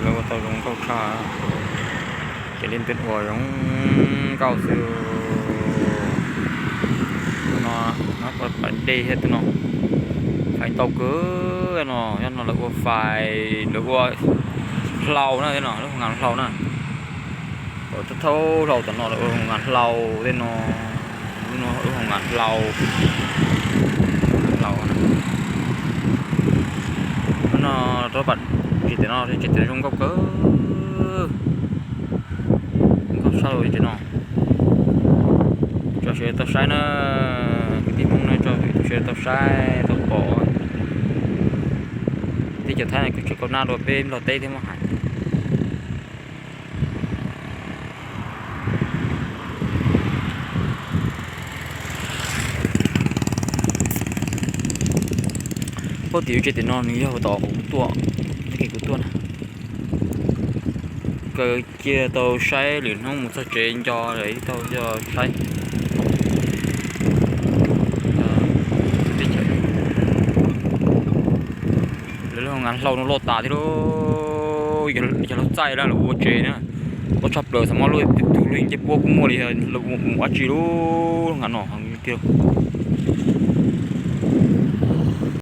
Lawv ua tau zoo nkauj tshaj, ces li ntuj ua zoo nkauj xwb. Tus no, no pas dej thiab tus no, fais ntau kawg no, yog no lawv ua fais, lawv ua hlau na, no lub hoo ngas hlau na. Thauj hlau tom no lawv ua hoo ngas hlau tej no, lub hoo ngas hlau. Hlau no, rau pas tsis tias no tsis tias zoo nkauj kawg, nkauj tshaj li no. Tso sawv daws tau saib na, kwv tij Hmoob na, tso sawv daws tau saib tau pom. Teb chaws Thaib no kuj tseem kaub nab dua peb Nplog teb thiab mas hais. Pab tim yuav tsev tim no nws yog tom kuv tuaj, tag kis kuv tuaj na. Kaw cia tau saib lwm hnub mus txog tsev nco tau saib. Lawv lub hoo ngas hlau no loj tas thiab lauj, yog luag txaij lawm ua tsev na, loj tshaj plaws, xav muab lub tus lub ncej puab kuj muaj li, lawv ua dab tsi lub hoo ngas no tiag.